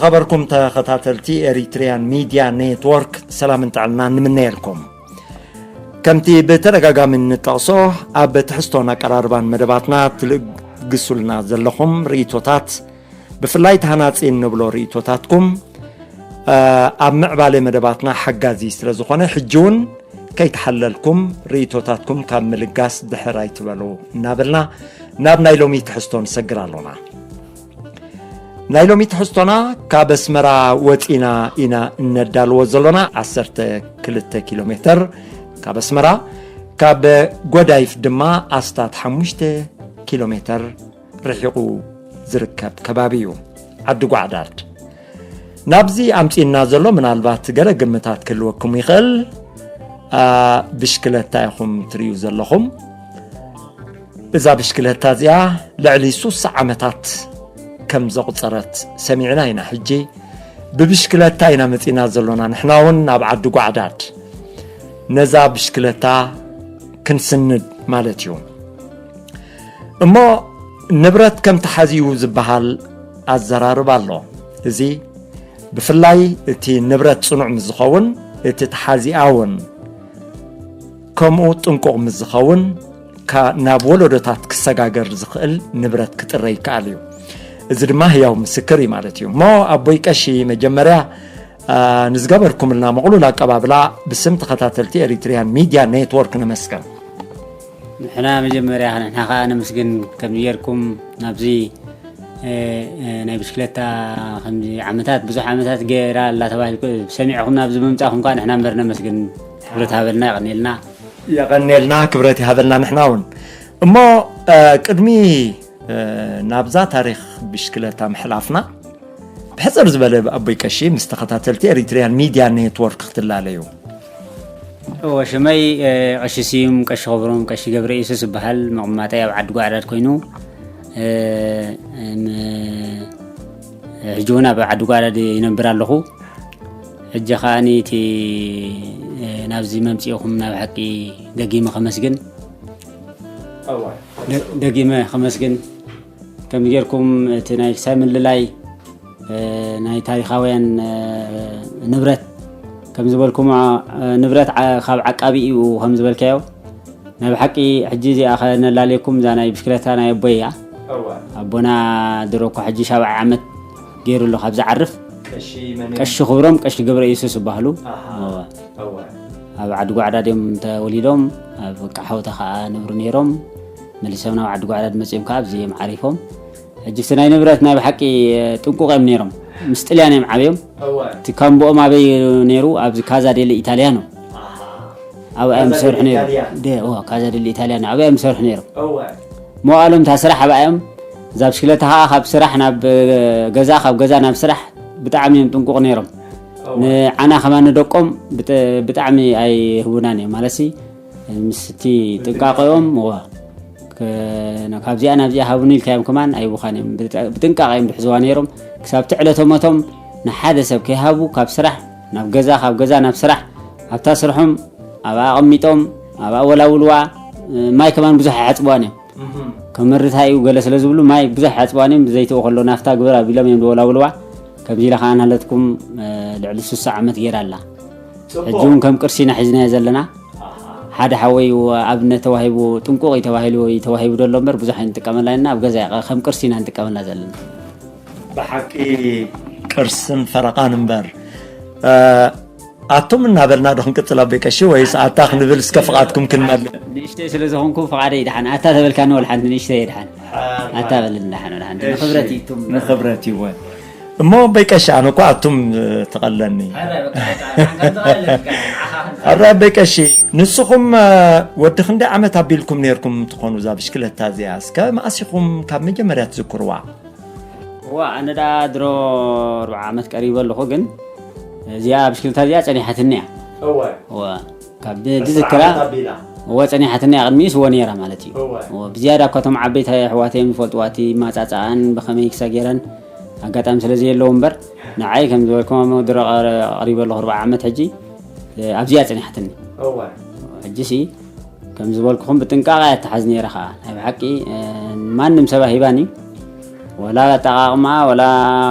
ዝኸበርኩም ተኸታተልቲ ኤሪትሪያን ሚድያ ኔትወርክ፣ ሰላምን ጥዕናን ንምነየልኩም። ከምቲ ብተደጋጋሚ እንጠቕሶ፣ ኣብ ትሕዝቶን ኣቀራርባን መደባትና ትልግሱልና ዘለኹም ርእይቶታት፣ ብፍላይ ተሃናጺ እንብሎ ርእይቶታትኩም፣ እ፣ ኣብ ምዕባለ መደባትና ሓጋዚ ስለ ዝኾነ፣ ሕጂ እውን ከይተሓለልኩም ርእይቶታትኩም ካብ ምልጋስ ድሕር ኣይትበሉ እናበልና፣ ናብ ናይ ሎሚ ትሕዝቶ ንሰግር ኣሎና። ናይ ሎሚ ትሕዝቶና ካብ ኣስመራ ወጺና ኢና እነዳልዎ ዘሎና። ዓሰርተ ክልተ ኪሎ ሜተር ካብ ኣስመራ፣ ካብ ጎዳይፍ ድማ ኣስታት ሓሙሽተ ኪሎ ሜተር ርሒቑ ዝርከብ ከባቢ እዩ ዓዲ ጓዕዳድ። ናብዚ ኣምጺእና ዘሎ ምናልባት ገለ ግምታት ክህልወኩም ይኽእል። ኣ፣ ብሽክለታ ኢኹም ትርእዩ ዘለኹም። እዛ ብሽክለታ እዚኣ ልዕሊ ሱሳ ዓመታት ከም ዘቑጸረት ሰሚዕና ኢና። ሕጂ ብብሽክለታ ኢና መጺእና ዘሎና። ንሕና እውን ናብ ዓዲ ጓዕዳድ ነዛ ብሽክለታ ክንስንድ ማለት እዩ። እሞ ንብረት ከም ተሓዚኡ ዝበሃል ኣዘራርባ ኣሎ። እዚ ብፍላይ እቲ ንብረት ጽኑዕ ምስ ዝኸውን፣ እቲ ተሓዚኣ እውን ከምኡ ጥንቁቕ ምስ ዝኸውን፣ ካ-፣ ናብ ወለዶታት ክሰጋገር ዝኽእል ንብረት ክጥረ ይከኣል እዩ። እዚ ድማ ህያው ምስክር እዩ ማለት እዩ። እሞ ኣቦይ ቀሺ፣ መጀመርያ፣ ኣ፣ ንዝገበርኩምልና ምቕሉል ኣቀባብላ ብስም ተኸታተልቲ ኤሪትሪያን ሚድያ ኔትወርክ ነመስግን። ንሕና መጀመርያ ንሕና ከኣ ነመስግን፣ ከምዚ ጌርኩም ናብዚ፣ እ፣ እ፣ ናይ ብሽክለታ ከምዚ ዓመታት፣ ብዙሕ ዓመታት ገይራ ኣላ ተባሂልኩ ሰሚዕኹም ናብዚ ምምጻእኩም ከኣ ንሕና እምበር ነመስግን። ክብረት ሃበልና፣ የቐንየልና። የቐንየልና፣ ክብረት ይሃበልና ንሕና እውን። እሞ፣ እ፣ ቅድሚ፣ እ፣ ናብዛ ታሪኽ ብሽክለታ ምሕላፍና፣ ብሕጽር ዝበለ ኣቦይ ቀሺ ምስ ተኸታተልቲ ኤሪትሪያን ሚድያ ኔትወርክ ክትላለዩ። እወ፣ ሽመይ፣ እ፣ ቀሺ ስዩም ቀሺ ክብሮም ቀሺ ገብረ ኢየሱስ እበሃል። መቐመጠይ ኣብ ዓዲ ጓዕዳድ ኮይኑ፣ እ፣ እም፣ ሕጂ እውን ኣብ ዓዲ ጓዕዳድ ይነብር ኣለኹ። ሕጂ ከኣ እቲ፣ እ፣ ናብዚ መምጽኢኹም ናብ ሓቂ ደጊመ ከመስግን። እወ። ደ-፣ ደጊመ ከመስግን። ከምዚ ጌርኩም እቲ ናይ ክሳይ ምልላይ፣ እ፣ ናይ ታሪኻውያን፣ እ፣ ንብረት ከም ዝበልኩሞ፣ እ፣ ንብረት ዓ-፣ ካብ ዓቃቢ እዩ ከም ዝበልካዮ፣ ናይ ብሓቂ ሕጂ እዚኣ ከነላልየኩም፣ እዛ ናይ ብሽክለታ ናይ ኣቦይ እያ። እወ። ኣቦና ድሮ እኮ ሕጂ ሻብዓይ ዓመት ገይሩ ኣሎ ካብ ዝዓርፍ። ቀሺ መን እዮም? ቀሺ ክብሮም ቀሺ ገብረ ኢየሱስ ይበሃሉ። ኣሃ። እወ። እወ። ኣብ ዓዲ ጓዕዳድ እዮም ተወሊዶም፣ ኣብ ቃሓውታ ከኣ ንብሩ ነይሮም። መሊሶም ናብ ዓዲ ጓዕዳድ መጺኦም ከኣ ኣብዚ እዮም ዓሪፎም። ሕጂ እቲ ናይ ንብረት ናይ ብሓቂ ጥንቁቕ እዮም ነይሮም። ምስ ጥልያን እዮም ዓብዮም። እወ። እቲ ካምቦኦም ኣበይ ነይሩ? ኣብዚ ካዛ ዴሊ ኢታልያኖ። ኣሃ። ኣብኣ እዮም ካዛ ዝሰርሑ ዴሊ ነይሮም። ኢታልያ። ደ-፣ እወ፣ ካዛ ዴሊ ኢታልያኖ። ኣብኣ እዮም ዝሰርሑ ነይሮም። እወ። መዋእሎም እታ ስራሕ ኣብኣ እዮም። እዛ ብሽክለታ ከኣ ካብ ስራሕ ናብ ገዛ፣ ካብ ገዛ ናብ ስራሕ ብጣዕሚ እዮም ጥንቁቕ ነይሮም። እወ። ንዓና ከማን ንደቆም ብጥ-፣ ብጣዕሚ ኣይህቡናን እዮም። ማለትሲ ምስቲ ጥንቃቐኦም፣ እወ፣ ከ-፣ ካብዚኣ ናብዚኣ ሃቡኒ ኢልካዮም ከማን ኣይቡኻን እዮም። ብጥ-፣ ብጥንቃቐ እዮም ዝሕዝዋ ነይሮም። ክሳብ እቲ ዕለተ ሞቶም ንሓደ ሰብ ከይሃቡ ካብ ስራሕ ናብ ገዛ፣ ካብ ገዛ ናብ ስራሕ፣ ኣብታ ስርሖም ኣብኣ ኣቐሚጦም፣ ኣብኣ ወላውልዋ፣ ማይ ከማን ብዙሕ ኣይሓጽብዋን እዮም። እህም። ከመርታ እዩ ገለ ስለ ዝብሉ ማይ ብዙሕ ኣይሓጽብዋን እዮም። ብዘይትኡ ከሎ ናፍታ ግበር ኣቢሎም እዮም ዝወላውልዋ። ከምዚ ኢላ ከኣ ናለትኩም፣ እ፣ ልዕሊ ስሳ ዓመት ገይራ ኣላ። ጽቡቕ። ሕጂ እውን ከም ቅርሲ ኢና ሒዝናዮ ዘለና። ኣሃ። ሓደ ሓወይ ኣብነት ተዋሂቡ፣ ጥንቁቕ እዩ ተባሂሉ፣ እዩ ተዋሂቡ ዘሎ እምበር፣ ብዙሕ ኣይንጥቀመላ ኢና። ኣብ ገዛ እያ፣ ከም ቅርሲ ኢና ንጥቀመላ ዘለና። ብሓቂ ቅርስን ፈረቓን እምበር። እ፣ ኣቱም እናበልና ዶ ክንቅጽል ኣቦይ ቀሺ፣ ወይስ ኣታ ክንብል እስከ ፍቓድኩም ክንመልእ? ንእሽተይ ስለ ዝኾንኩ ፍቓደይ ይድሓን። ኣታ ተበልካኒ ወላ ሓንቲ ንእሽተይ ይድሓን። ሓራይ። ኣታ በልን ደሓን፣ ወላ ሓንቲ። እሺ። ንኽብረት እዩ፣ እቱም። ንኽብረት እዩ፣ እወ። እሞ ኣቦይ ቀሺ፣ ኣነ እኮ ኣቱም፣ እ፣ ትቐለኒ። ሓራይ፣ በቃ፣ በቃ፣ ንዓኻ ከም ትቐለኒ፣ ንዓኻ ከም ትቐለኒ። ኣረ ኣቦይ ቀሺ፣ ንስኹም፣ እ፣ ወዲ ክንደይ ዓመት ኣቢልኩም ነይርኩም ትኾኑ እዛ ብሽክለታ እዚኣ? እስከ መኣስ ኢኹም ካብ መጀመርያ ትዝክርዋ? እዋ፣ ኣነ ደኣ ድሮ ኣርብዓ ዓመት ቀሪበ ኣለኹ፣ ግን እዚኣ ብሽክለታ እዚኣ ጸኒሓትኒ እያ። እወ። እወ፣ ካብ ድ-፣ ዕስራ ድዝክራ፣ ዓመት ኣቢላ። እወ፣ ጸኒሓትኒ እያ፣ ቅድሚኡስ እወ ነይራ ማለት እዩ። እወ። እወ፣ ብዝያዳ እኳ እቶም ዓበይቲ ኣሕዋተይ እዮም ዝፈልጥዋ፣ እቲ ማጻጻኣን ብኸመይ ክሳ ገይረን ኣጋጣሚ ስለ ዘየለዉ እምበር፣ ንዓይ ከም ዝበልኩም ድሮ ቀረ-፣ ቀሪበ ኣለኹ ኣርብዓ ዓመት ሕጂ፣ እ፣ ኣብዚኣ ጸኒሓትኒ። እወ። ሕጂሲ ከም ዝበልኩኹም ብጥንቃቐ እያ ትሓዝ ነይራ ኸኣ። ናይ ብሓቂ፣ እ፣ ማንም ሰብ ኣይህባን እዩ። ወላ ኣጠቓቕማ ወላ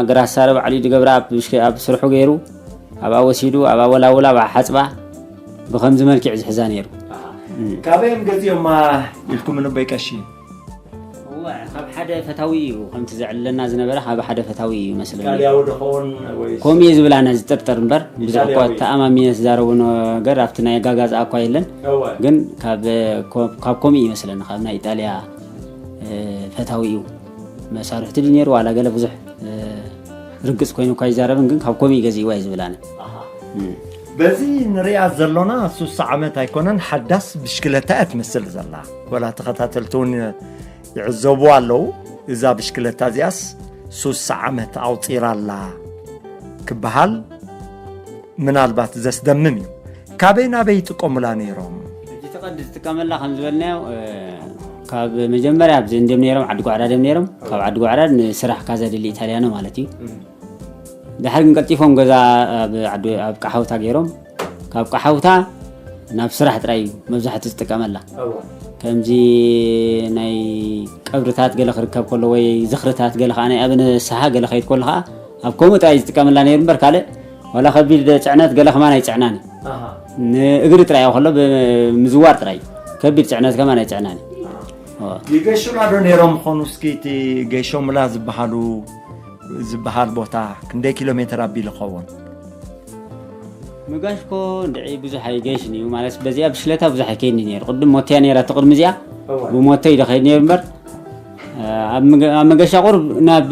ግራሳረ ባዕሉ ድገብራ ኣብ ብሽከ- ኣብ ስርሑ ገይሩ ኣብኣ ወሲዱ ኣብኣ ወላውላ ኣብኣ ሓፅባ ብኸምዚ መልክዕ ዝሕዛ ነይሩ። ካበይ እዮም ገዚኦማ ኢልኩም ንበይ ቀሺ? እወ፣ ካብ ሓደ ፈታዊ እዩ ከምቲ ዘዕልለና ዝነበረ ካብ ሓደ ፈታዊ እዩ መስለኒ። ኢጣልያዊ ድኸውን ወይ ከምኡ እዩ ዝብላና ዝጥርጥር እምበር ብዙሕ እኳ ኢጣልያዊ። ተኣማሚነ ዝዛረቡ ነገር ኣብቲ ናይ ጋጋዝ እኳ የለን። እወ። ግን ካብ ካብ ከምኡ ይመስለኒ ካብ ናይ ኢጣልያ እ፣ ፈታዊ እዩ። መሳርሕቲ ድዩ ነይሩ ዋላ ገለ ብዙሕ እ፣ ርግፅ ኮይኑ እኳ ይዛረብን ግን ካብ ከምኡ ገዚእዋ እዩ ዝብላኒ። በዚ ንሪኣ ዘሎና ሱሳ ዓመት ኣይኮነን ሓዳስ ብሽክለታ እያ ትመስል ዘላ። ወላ ተኸታተልቲ እውን ይዕዘቡ ኣለዉ። እዛ ብሽክለታ እዚኣስ ሱሳ ዓመት ኣውፂራ ኣላ ክበሃል ምናልባት ዘስደምም እዩ። ካበይ ናበይ ይጥቀሙላ ነይሮም? እቲ ቀንዲ ዝጥቀመላ ከም ዝበልናዮ እ፣ ካብ መጀመርያ ኣብዚ እንድዮም ነይሮም ዓዲ ጓዕዳ ድዮም ነይሮም ካብ ዓዲ ጓዕዳ ንስራሕ ካዛ ድሊ ኢታልያኖ ማለት እዩ። ድሓር ግን ቀልጢፎም ገዛ ኣብ ዓዲ- ኣብ ቃሓውታ ገይሮም ካብ ቃሓውታ ናብ ስራሕ ጥራይ እዩ መብዛሕትኡ ዝጥቀመላ። ከምዚ ናይ ቀብርታት ገለ ክርከብ ከሎ ወይ ዝኽርታት ገለ ከዓ ናይ ኣብ ንስሓ ገለ ከይድ ከሎ ከዓ ኣብ ከምኡ ጥራይ ዝጥቀመላ ነይሩ እምበር ካልእ ዋላ ከቢድ ጽዕነት ገለ ከማን ኣይጽዕናን እዩ። ንእግሪ ጥራይ ከሎ ብምዝዋር ጥራይ ከቢድ ጽዕነት ከማን ኣይጽዕናን እዩ። ይገሹላ ዶ ነይሮም ኾኑ? እስኪ እቲ ገሾምላ ዝበሃሉ ዝበሃል ቦታ ክንደይ ኪሎ ሜትር ኣቢሉ ኸውን? ምጋሽኮ እንድዒ ብዙሕ ኣይገይሽን እዩ ማለት በዚኣ ብሽለታ ብዙሕ ኣይከይድኒ ነይሩ ቅድም ሞተያ ነይራ እቲ ቅድሚ እዚኣ ብሞተይ ዶ ከይድ ነይሩ እምበር ኣብ መገሻ ቁርብ ናብ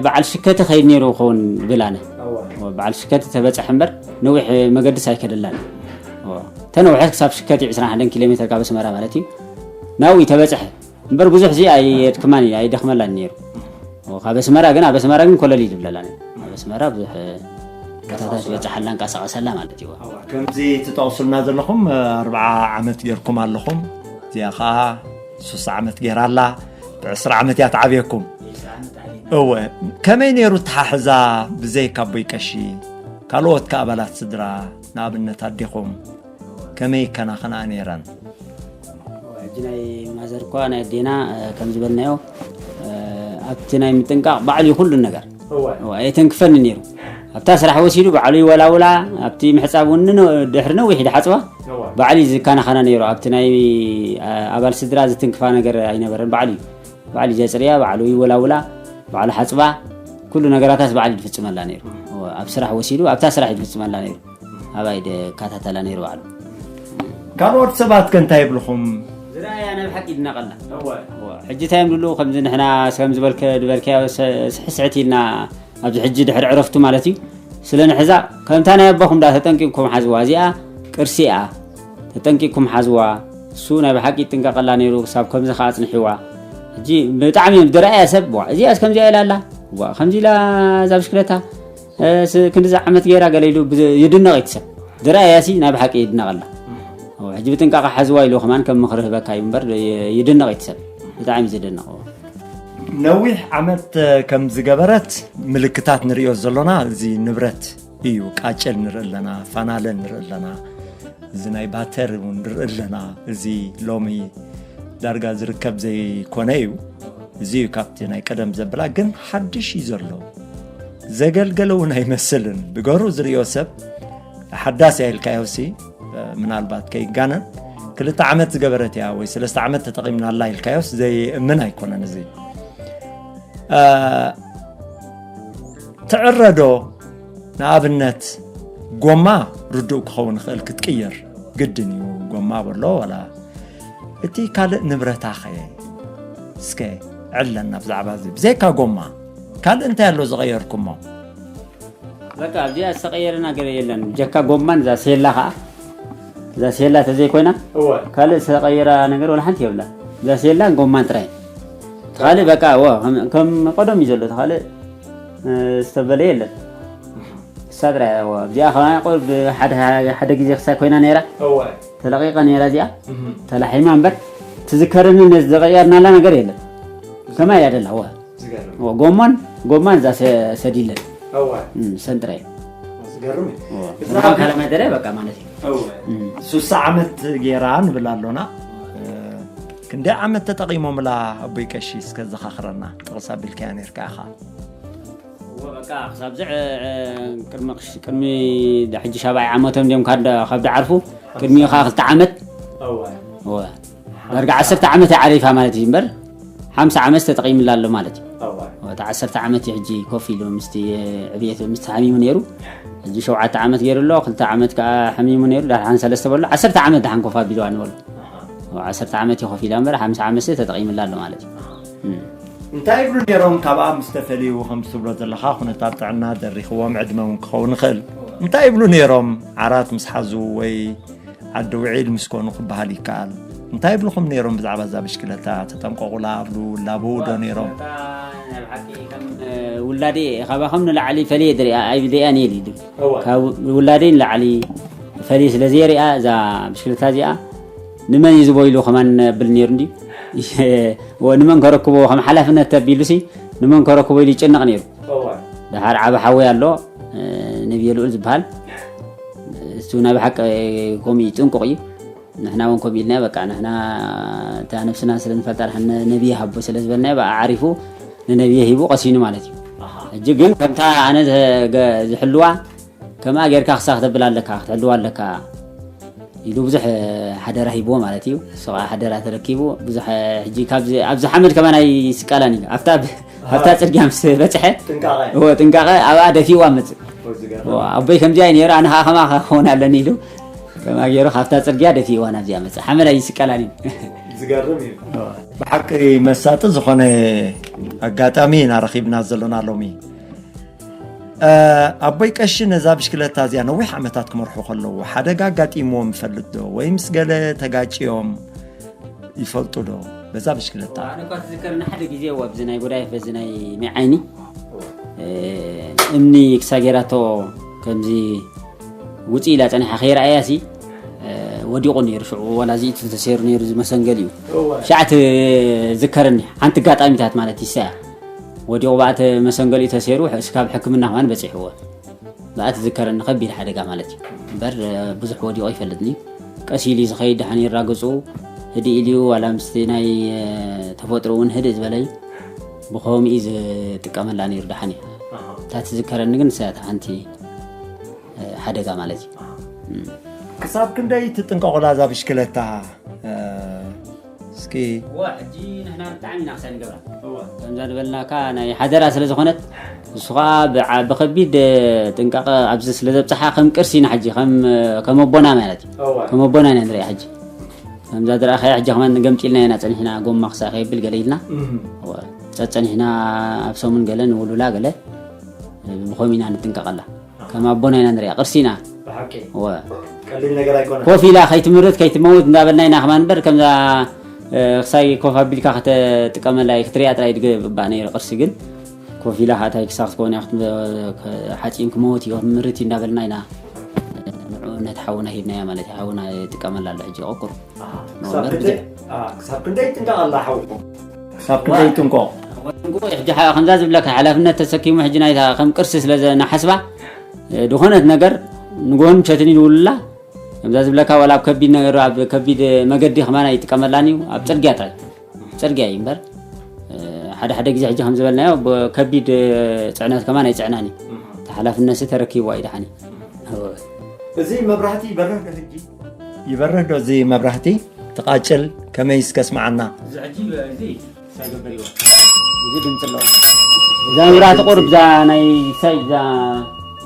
በዓል ሽከቲ ከይድ ነይሩ ክኸውን ብላነ በዓል ሽከቲ ተበፅሐ እምበር ነዊሕ መገድስ ኣይከደላን ተነውሐት ክሳብ ሽከቲ 21 ኪሎ ሜትር ካብ ኣስመራ ማለት እዩ ናብኡ ተበፅሐ እምበር ብዙሕ እዚ ኣይድክማን እዩ ኣይደክመላን ነይሩ ካብ ኣስመራ ግን ኣብ ኣስመራ ግን ኮለል ይድብለላ ኣብ ኣስመራ ብዙሕ ቦታታት ዝበፅሓላ እንቀሳቀሰላ ማለት እዩ ከምዚ ትጠቕሱልና ዘለኹም ኣርባዓ ዓመት ጌርኩም ኣለኹም እዚኣ ከዓ ሱሳ ዓመት ጌራ ኣላ ብዕስራ ዓመት እያ ትዓብየኩም እወ ከመይ ነይሩ ተሓሕዛ ብዘይካ ኣቦይ ቀሺ ካልኦት ከኣባላት ስድራ ንኣብነት ኣዴኹም ከመይ ይከናኸና ነይረን ሕጂ ናይ ማዘር እኳ ናይ ኣዴና ከም ዝበልናዮ ኣብቲ ናይ ምጥንቃቕ ባዕሉ እዩ ኩሉ ነገር ኣይተንክፈኒ ነይሩ ኣብታ ስራሕ ወሲዱ ባዕሉ ይወላውላ ኣብቲ ምሕፃብ እውን ድሕሪ ነዊሕ ድሓፅባ ባዕሉ እዩ ዝከናኸና ነይሩ ኣብቲ ናይ ኣባል ስድራ ዝትንክፋ ነገር ኣይነበረን ባዕሉ እዩ ባዕሉ ዘፅርያ ባዕሉ ይወላውላ ባዕሉ ሓፅባ ኩሉ ነገራታት ባዕሉ ይፍፅመላ ነይሩ ኣብ ስራሕ ወሲዱ ኣብታ ስራሕ ይፍፅመላ ነይሩ ኣባይ ድከታተላ ነይሩ ባዕሉ ካልኦት ሰባት ከ እንታይ ይብልኹም ዝረኣያ ናይ ብሓቂ ይድነቐላ ሕጂ እንታይ እዮም ድሉ ከምዚ ንሕና ከም ዝበልከ ዝበልከያ ስሕስሕት ኢልና ኣብዚ ሕጂ ድሕሪ ዕረፍቱ ማለት እዩ ስለ ንሕዛ ከምታ ናይ ኣባኹም ዳ ተጠንቂቕኩም ሓዝዋ እዚኣ ቅርሲ እያ ተጠንቂቕኩም ሓዝዋ እሱ ናይ ብሓቂ ይጥንቀቐላ ነይሩ ክሳብ ከምዚ ከዓ ኣፅንሕዋ ሕጂ ብጣዕሚ እዮም ዝረኣያ ሰብ ዋ እዚኣስ ከምዚኣ ኢላ ኣላ ዋ ከምዚ ኢላ እዛ ብሽክለታ ክንዲዚ ዓመት ገይራ ገለ ኢሉ ይድነቕ እቲ ሰብ ዝረኣያ ሲ ናይ ብሓቂ ይድነቐላ ሕጂ ብጥንቃቐ ሓዝዋ ኢሉ ከማን ከም ምኽሪ ህበካ እዩ እምበር ይድነቕ እቲ ሰብ ብጣዕሚ ዝድነቕ ነዊሕ ዓመት ከም ዝገበረት ምልክታት ንሪኦ ዘሎና እዚ ንብረት እዩ ቃጭል ንርኢ ኣለና ፋናለ ንርኢ ኣለና እዚ ናይ ባተር እውን ንርኢ ኣለና እዚ ሎሚ ዳርጋ ዝርከብ ዘይኮነ እዩ እዚ እዩ ካብቲ ናይ ቀደም ዘብላ ግን ሓድሽ እዩ ዘሎ ዘገልገለ እውን ኣይመስልን ብገሩ ዝሪኦ ሰብ ሓዳስ እያ ኢልካዮ ሲ ምናልባት ከይጋነን ክልተ ዓመት ዝገበረት እያ ወይ ሰለስተ ዓመት ተጠቒምናላ ኢልካዮስ ዘይእምን ኣይኮነን እዚ ትዕረዶ ንኣብነት ጎማ ርዱእ ክኸውን ይኽእል ክትቅይር ግድን እዩ ጎማ በሎ ወላ እቲ ካልእ ንብረታኸ እስከ ዕለና ብዛዕባ እዚ ብዘይካ ጎማ ካልእ እንታይ ኣሎ ዝቐየርኩሞ በቃ ኣብዚኣ ዝተቐየረ ነገር የለን ጀካ ጎማን እዛ ሴላ ከዓ እዛ ሴላ ተዘይኮይና ካልእ ዝተቐየራ ነገር ወላ ሓንቲ የብላ እዛ ሴላን ጎማን ጥራይ ካልእ በቃ ከም ቀደም እዩ ዘሎ ካልእ ዝተበለ የለን እሳ ጥራይ እዚኣ ከ ሓደ ግዜ ክሳይ ኮይና ነይራ ተለቂቐ ነይራ እዚኣ ተላሒማ እምበር ትዝከረኒ ነዚ ዝቐየርናላ ነገር የለን ከማይ እያ ደላ ጎማን ጎማን እዛ ሰዲለን ሰንጥረ ካልማይ ደላይ በቃ ማለት እዩ ሱሳ ዓመት ጌራ ንብል ኣሎና ክንደይ ዓመት ተጠቒሞምላ ኣቦይ ቀሺ እስከ ዘኻኽረና። ጥቕስ ኣቢልካያ ነይርካ ኢኻ። እወ በቃ ክሳብ ዝዕ ቅድሚ ቅድሚ ሕጂ ሻብዓይ ዓመቶም ድዮም ካብ ደዓርፉ ቅድሚኡ ከዓ ክልተ ዓመት እወ ዳርጋ ዓሰርተ ዓመት ዓሪፋ ማለት እዩ እምበር ሓምሳ ዓመት ተጠቒምላ ኣሎ ማለት እዩ። እታ ዓሰርተ ዓመት እዩ ሕጂ ኮፍ ኢሉ ምስቲ ዕብየት ምስቲ ሓሚሙ ነይሩ። ሕጂ ሸውዓተ ዓመት ገይሩ ኣሎ። ክልተ ዓመት ከዓ ሓሚሙ ነይሩ። ዳሓን ሰለስተ በሎ ዓሰርተ ዓመት ዳሓን ኮፍ ኣቢልዋ ንበሎ። ዓሰርተ ዓመት እዩ ኮፍ ኢላ እምበር ሓምሳ ዓመት ተጠቒምላ ኣሎ ማለት እዩ። እንታይ ይብሉ ነይሮም? ካብኣ ምስ ተፈለዩ ከምዚ ትብሎ ዘለኻ ኩነታት ጥዕና ደሪኽዎም ዕድመ እውን ክኸውን ይኽእል። እንታይ ይብሉ ነይሮም? ዓራት ምስ ሓዙ ወይ ዓዲ ውዒል ምስ ኮኑ ክበሃል ይከኣል። እንታይ ይብልኹም ነይሮም ብዛዕባ እዛ ብሽክለታ? ተጠንቀቑላ ኣብሉ ላበዉ ዶ ነይሮም? ውላዴ ካባኸም ንላዕሊ ፈልየ ድሪኣ ኣይብደያ ነይር ይብል ካብ ውላዴ ንላዕሊ ፈልየ ስለ ዘየሪኣ እዛ ብሽክለታ እዚኣ ንመን እዩ ዝበይሉ ከማን ብል ነይሩ እንዲ ንመን ከረክቦ ከም ሓላፍነት ተቢሉሲ ንመን ከረክቦ ኢሉ ይጭነቕ ነይሩ። ደሓር ዓብ ሓወይ ኣሎ ነብየ ልኡል ዝበሃል እሱ ናይ ብሓቂ ከምኡ ጥንቁቕ እዩ። ንሕና እውን ከምኡ ኢልና በቃ ንሕና እታ ነብስና ስለ ንፈልጣ ንሕና ነብየ ሃቦ ስለ ዝበልናዮ ብኣ ዓሪፉ ንነብየ ሂቡ ቀሲኑ ማለት እዩ። ሕጂ ግን ከምታ ኣነ ዝሕልዋ ከምኣ ጌርካ ክሳ ክተብል ኣለካ ክትሕልዋ ኣለካ ኢሉ ብዙሕ ሓደራ ሂብዎ ማለት እዩ። እሱ ከዓ ሓደራ ተረኪቡ ብዙሕ ሕጂ ኣብዚ ሓመድ ከማን ኣይስቀላን እዩ ኣብታ ኣብታ ፅርግያ ምስ በፅሐ እዎ ጥንቃቐ ኣብኣ ደፊእዋ መፅእ ኣቦይ ከምዚ ኣይ ነይሩ ኣነ ከዓ ከማ ክኸውን ኣለኒ ኢሉ ከማ ገይሩ ካብታ ፅርግያ ደፊእዋ ናብዚኣ መፅእ ሓመድ ኣይስቀላን እዩ። ዝገርም እዩ። ብሓቂ መሳጢ ዝኾነ ኣጋጣሚ ኢና ረኺብና ዘሎና ሎሚ። ኣቦይ ቀሺ ነዛ ብሽክለታ እዚኣ ነዊሕ ዓመታት ክመርሑ ከለዉ ሓደጋ ኣጋጢምዎም ይፈልጥ ዶ? ወይ ምስ ገለ ተጋጭዮም ይፈልጡ ዶ? በዛ ብሽክለታ ኣነ እኳ ትዝከርኒ ሓደ ግዜ ኣብዚ ናይ ጎዳይፍ በዚ ናይ ናይ ዓይኒ እምኒ ክሳጌራቶ ከምዚ ውፅእ ኢላ ፀኒሓ ከይረኣያ ሲ ወዲቑ ነይሩ ሽዑ ዋላ እዚ ተሰይሩ ነይሩ ዝመሰንገል እዩ። ሻዕ ትዝከረኒ ሓንቲ ኣጋጣሚታት ማለት ይሰያ ወዲቑ ብኣተ መሰንገሊኡ ተሰይሩ እስካብ ሕክምና ከማን በፂሕዎ ብኣ ትዝከረኒ ከቢድ ሓደጋ ማለት እዩ። እምበር ብዙሕ ወዲቑ ይፈልጥኒ ቀስ ኢሉ ዝኸይድ ደሓን ይራግፁ ህድእ ኢልዩ ዋላ ምስቲ ናይ ተፈጥሮ እውን ህድእ ዝበለዩ ብኸምኡ ዝጥቀመላ ነይሩ ደሓን እዩ። እታ ትዝከረኒ ግን ሰያት ሓንቲ ሓደጋ ማለት እዩ። ክሳብ ክንደይ ትጥንቀቑላ እዛ ብሽክለታ? እስኪ እዋ ሕጂ ንሕና ብጣዕሚ ኢና ክሳይ ንገብራ ከምዛ ዝበልናካ ናይ ሓደራ ስለ ዝኾነት እሱ ከዓ ብዓ- ብኸቢድ ጥንቃቐ ኣብዚ ስለ ዘብፅሓ ከም ቅርሲ ኢና ሕጂ ከም ከም ኣቦና ማለት እዩ ከም ኣቦና ኢና ንሪኣ ሕጂ ከምዛ ዝረኣኻያ ሕጂ ከማን ገምጢልና ኢና ፀኒሕና ጎማ ክሳይ ከየብል ገለ ኢልና እዋ፣ ፀፀኒሕና ኣብ ሰሙን ገለ ንውሉላ ገለ ብኸም ኢና ንጥንቀቐላ ከም ኣቦና ኢና ንሪኣ ቅርሲ ኢና ብሓቂ እወ ቀሊል ነገር ኣይኮነን። ኮፍ ኢላ ከይትምርት ከይትመውት እንዳበልና ኢና ከማን እምበር ከምዛ እ፣ ክሳይ ኮፍ ኣቢልካ ከተጥቀመላ እዩ ክትሪኣ ጥራይ ድግባእ ነይሩ ቅርሲ ግን ኮፍ ኢላ ከዓ እንታይ ክሳ ክትከውን እያ ክት- ሓፂን ክመውት እዩ ምርት እንዳበልና ኢና ንዑ ነቲ ሓውና ሂብናያ ማለት እዩ ሓውና ይጥቀመላ ኣሎ ሕጂ ቆቁር ክሳብ ክንደይ- አ፣ ክሳብ ክንደይ ይጥንቀቕ ኣላ ሓውኩም? ክሳብ ክንደይ ይጥንቆቕ? ሕጂ ሓ- ከምዛ ዝብለካ ሓላፍነት ተሰኪሙ ሕጂ ናይታ ከም ቅርሲ ስለ ዘናሓስባ እ፣ ዝኾነት ነገር ንጎን ሸትን ይውልላ ከምዛ ዝብለካ ዋላ ኣብ ከቢድ ነገር ኣብ ከቢድ መገዲ ከማና ይጥቀመላን እዩ ኣብ ፅርግያ ጥራይ ፅርግያ እዩ እምበር እ፣ ሓደ ሓደ ግዜ ሕጂ ከም ዝበልናዮ ብ- ከቢድ እ፣ ፅዕነት ከማን ኣይፅዕናን እዩ እቲ ሓላፍነት ሲ ተረኪብዋ እዩ ደሓን እዩ እዚ መብራህቲ ይበርህ ዶ ሕጂ? ይበርህ ዶ እዚ መብራህቲ? ትቃጭል ከመይ እስከ ስምዓና። እዚ ሕጂ እዚ ሳይ ገበሪዎ እዚ ድምፂ ኣለዎ እዛ መብራህቲ ቁርብ እዛ ናይ ሳይ እዛ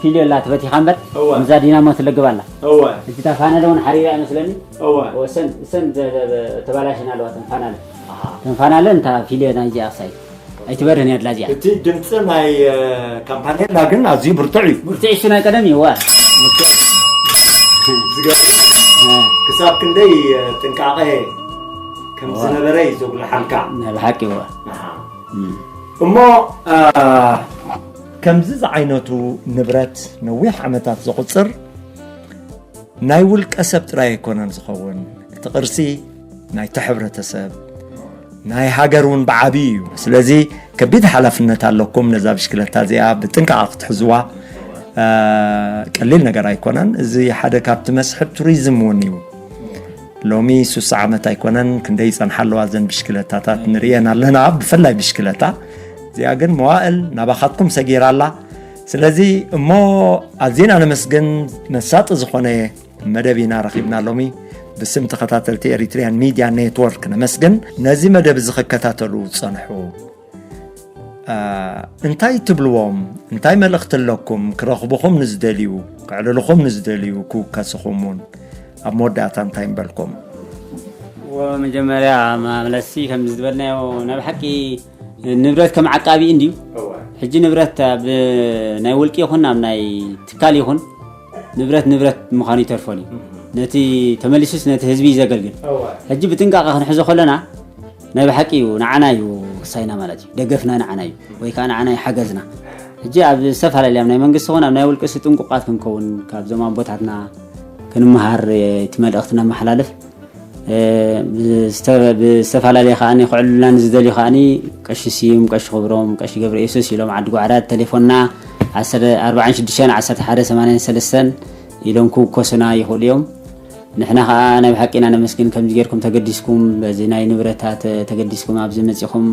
ፊልዮ ኣላ ትበቲኻ እምበር እዋ። እዛ ዲናሞ ትለግብ ኣላ እዋ። እዚታ ፋነለ እውን ሓሪራ ይመስለኒ እዋ። እሰን እሰን ተ- ተ- ተባላሽን ኣለዋ ተንፋናለ ተንፋናለ እንታ ፊልዮ ናይ እዚኣ ክሳይ ኣይትበርህን እያ ድላ እዚኣ እቲ ድምፂ ናይ እ፣ ካምፓኔላ ግን ኣዝዩ ብርቱዕ እዩ። ብርቱዕ እሱ ናይ ቀደም እዩ ዋ ዝገርም ክሳብ ክንደይ እ፣ ጥንቃቐ ከም ዝነበረ እዩ ዘጉልሓልካ። ናይ ብሓቂ ዋ ኣሃ። እሞ እ፣ ከምዚ ዝዓይነቱ ንብረት ነዊሕ ዓመታት ዘቑፅር ናይ ውልቀ ሰብ ጥራይ ኣይኮነን ዝኸውን። እቲ ቅርሲ ናይቲ ሕብረተሰብ ናይ ሃገር እውን ብዓብዩ እዩ። ስለዚ ከቢድ ሓላፍነት ኣለኩም። ነዛ ብሽክለታ እዚኣ ብጥንቃቐ ክትሕዝዋ እ፣ ቀሊል ነገር ኣይኮነን። እዚ ሓደ ካብቲ መስሕብ ቱሪዝም እውን እዩ። ሎሚ ሱሳ ዓመት ኣይኮነን ክንደይ ይጸንሓ ኣለዋ እዘን ብሽክለታታት ንርእየን ኣለና። ብፍላይ ብሽክለታ እዚኣ ግን መዋእል ናባኻትኩም ሰጊራ ኣላ። ስለዚ እሞ ኣዝና ነመስግን። መሳጢ ዝኾነ መደብ ኢና ረኺብና ሎሚ። ብስም ተኸታተልቲ ኤሪትሪያን ሚድያ ኔትወርክ ነመስግን። ነዚ መደብ እዚ ክከታተሉ ዝጸንሑ እንታይ ትብልዎም? እንታይ መልእኽቲ ኣለኩም? ክረኽብኹም ንዝደልዩ፣ ክዕልልኹም ንዝደልዩ፣ ክውከስኹም እውን ኣብ መወዳእታ እንታይ ንበልኩም? ወመጀመርያ ማምለሲ ከም ዝበልናዮ ናይ ብሓቂ ንብረት ከም ዓቃቢ እንድዩ። ሕጂ ንብረት ኣብ ናይ ውልቂ ይኹን ኣብ ናይ ትካል ይኹን ንብረት ንብረት ምዃኑ ይተርፎን እዩ። ነቲ ተመሊሱስ ነቲ ህዝቢ እዩ ዘገልግል። ሕጂ ብጥንቃቐ ክንሕዞ ከለና ናይ ብሓቂ እዩ ንዓና እዩ ክሳይና ማለት እዩ። ደገፍና ንዓና እዩ ወይ ከዓ ንዓና እዩ ሓገዝና። ሕጂ ኣብ ዝተፈላለዩ ኣብ ናይ መንግስቲ ኾን ኣብ ናይ ውልቅሲ ጥንቁቃት ክንከውን ካብዞም ኣቦታትና ክንመሃር እቲ መልእኽቲ ነመሓላልፍ። ብዝተፈላለየ ከዓ ክዕሉልና ንዝደልዩ ከዓ ቀሺ ስዩም፣ ቀሺ ክብሮም፣ ቀሺ ገብረ የሱስ ኢሎም ዓዲ ጓዕዳድ ቴሌፎንና ኣርባዓን ሽዱሽተን ዓሰርተ ሓደ ሰማንያን ሰለስተን ኢሎም ክውከሱና ይኽእሉ እዮም። ንሕና ከዓ ናይ ብሓቂና ነመስግን ከምዚ ጌርኩም ተገዲስኩም በዚ ናይ ንብረታት ተገዲስኩም ኣብዚ መፂኹም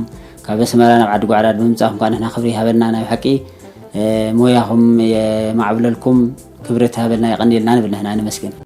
ካብ ኣስመራ ናብ ዓዲ ጓዕዳድ ብምምፃእኩም ከዓ ንሕና ክብሪ ይሃበልና። ናይ ብሓቂ ሞያኹም የማዕብለልኩም፣ ክብረት ሃበልና የቐንየልና ንብል ንሕና ነመስግን።